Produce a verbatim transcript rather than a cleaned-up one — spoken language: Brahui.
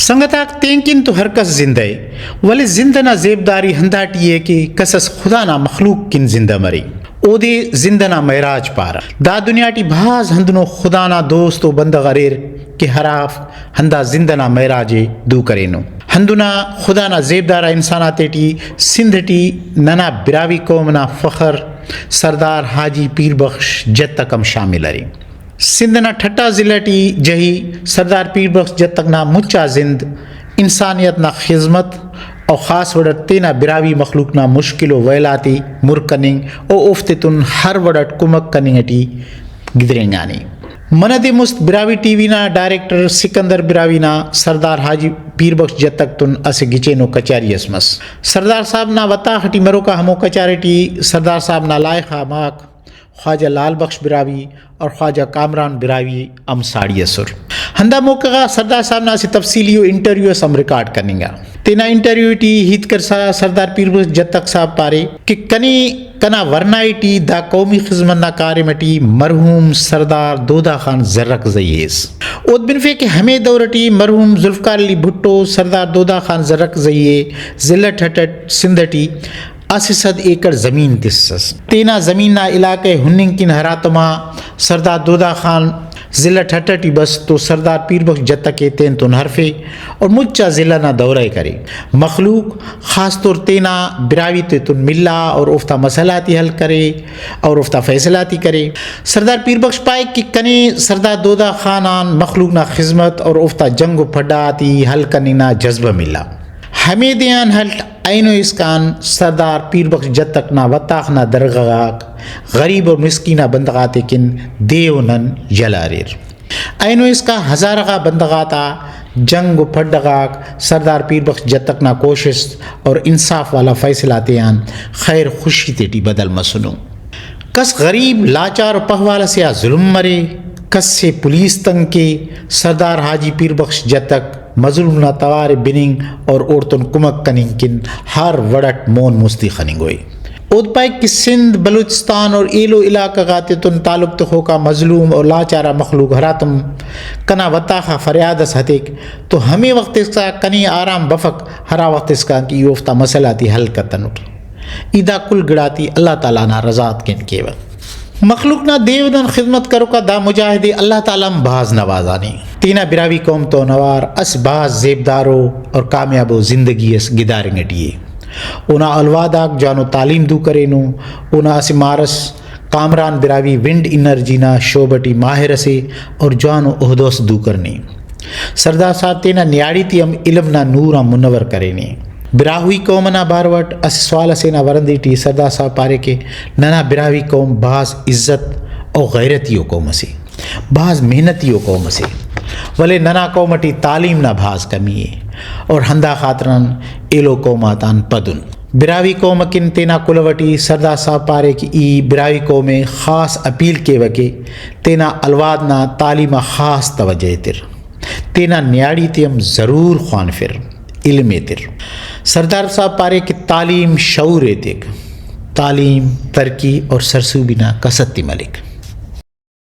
سنگت آک، تینکن تو ہر کس زندہ ءِ، ولے زند ئنا زیبداری ہنداٹی ءِ کہ کس اس خدا نا مخلوق کن زندہ مرے۔ اودے زند ئنا معراج پارہ۔ دا دنیا ٹی بھاز ہندنو خدا نا دوست و بندغ اریر کہ ہرافک ہندا زند ئنا معراج ءِ دو کرینو۔ ہندنا خدا نا زیبدار آ انسان آتیٹی سندھ ٹی ننا براہوئی قوم نا فخر سردار حاجی پیر بخش جتک ہم شامل ارے۔ سندھ نا ٹھٹہ ضلع ٹی جہی سردار پیر بخش جتک نا مچا زند انسانیت نا خذمت و خاص وڑ اٹ تینا براہوئی مخلوق نا مشکل و ویل آتے مر کننگ و اوفتتون ہر وڑ اٹ کمک کننگ ٹی گدرینگانے۔ منہ دے مست براہوئی ٹی وی نا ڈائریکٹر سکندر براہوئی نا سردار حاجی پیر بخش جتک تون اسہ گچینو کچاری اس مس۔ سردار صاحب نا وتاخ ٹی مروکا ہمو کچاری ٹی سردار صاحب نا لائخ آ ماک خواجہ لال بخش براہوئی اور خواجہ کامران براہوئی ہم ساڑی ئسر۔ ہندا موقع غا سردار صاحب نا اسہ تفصیلی و انٹرویو اس ہم ریکارڈ کننگا۔ تینا انٹرویو ٹی ہیت کرسا سردار پیر بخش جتک صاحب پارے کہ کنے کنا ورنائی ٹی دا قومی خذمت نا کاریم ٹی مرحوم سردار دودا خان زرکزئی ایس۔ اود بنفے کہ ہمے دور ٹی مرحوم ذوالفقار علی بھٹو سردار دودا خان زرکزئی ءِ ضلع ٹھٹہ سندھ ٹی اسہ صد ایکڑ زمین تسس۔ تینا زمین نا علاقہ ءِ ہننگ کن ہراتما سردار دودا خان ضلع ٹھٹہ ٹی بس تو سردار پیر بخش جتک ءِ تینتون ہرفے اور مچا ضلع نا دورہ ءِ کرے۔ مخلوق خاص طور تینا براہوئی تیتون ملا اور اوفتا مسئلہ آتے حل کرے اور اوفتا فیصلہ آتے کرے۔ سردار پیر بخش پائک کہ کنے سردار دودا خان آن مخلوق نا خذمت اور اوفتا جنگ و پھڈا آتے حل کننگ نا جذبہ ملا۔ ہمے دے آن ہلٹ اینو اسکان سردار پیر بخش جتک نا وتاخ نا درگہ غاک غریب و مسکین آ بندغ آتے کن دے و نن یلہ اریر۔ اینو اسکا ہزارہ غا بندغ آتا جنگ و پھڈ غاک سردار پیر بخش جتک نا کوشست اور انصاف والا فیصلہ تیان خیر خوشی تیٹی بدل مسنو۔ کس غریب، لاچار و پہوال اسے آ ظلم مرے، کس سے پولیس تنگ کے، سردار حاجی پیر بخش جتک مظلوم نا توار ءِ بننگ اور اوڑتون کمک کننگ کن ہر وڑ اٹ مون مستی خننگوئے۔ اود پائک کہ سندھ، بلوچستان اور ایلو علاقہ غاتتون تعلق تخوک آ مظلوم اور لاچار آ مخلوق ہراتم کنا وتاخ آ فریاد اس ہتیک تو ہمے وخت اسکا کنے آرام بفک، ہرا وخت اسکان کہ ای اوفتا مسئلہ تے حل کتنٹ۔ ای دا کل گڑاتے اللہ تعالیٰ نا رضا کن کیوہ۔ مخلوق نا دے و نن خذمت کروکا دا مجاہد ءِ اللہ تعالیٰ ہم بھاز نوازانے۔ تینا براہوئی قوم تون اوار اسہ بھاز زیبدارو اور کامیابو زندگی اس گدارنگ ٹی ءِ۔ اونا اولواد آک جوانو تعلیم دو کرینو۔ اونا اسہ مارس کامران براہوئی ونڈ انرجی نا شعبہ ٹی ماہر اسے اور جوانو عہدو اس دو کرنے۔ سردار صاحب تینا نیاڑی تے ہم علم نا نور آن منور کرینے۔ براہوئی قوم ئنا بارو اٹ اسہ سوال ئسے نا ورندی ٹی سردار صاحب پارے کہ ننا براہوئی قوم بھاز عزت او غیرتی ءُ قوم ئسے، بھاز محنتی ءُ قوم ئسے، ولے ننا قوم ٹی تعلیم نا بھاز کمی ءِ اور ہندا خاطران ایلو قوم آتان پدن۔ براہوئی قوم اکن تینا کلہو ٹی سردار صاحب پارے کہ ای براہوئی قوم ءِ خاص اپیل کیوہ کہ تینا الواد نا تعلیم آ خاص توجہ ایتر، تینا نیاڑی تے ہم ضرور خوانفر، علم ایتر۔ سردار صاحب پارے کہ تعلیم شعور ایتک، تعلیم ترقی اور سرسہبی نا کسر تے ملک۔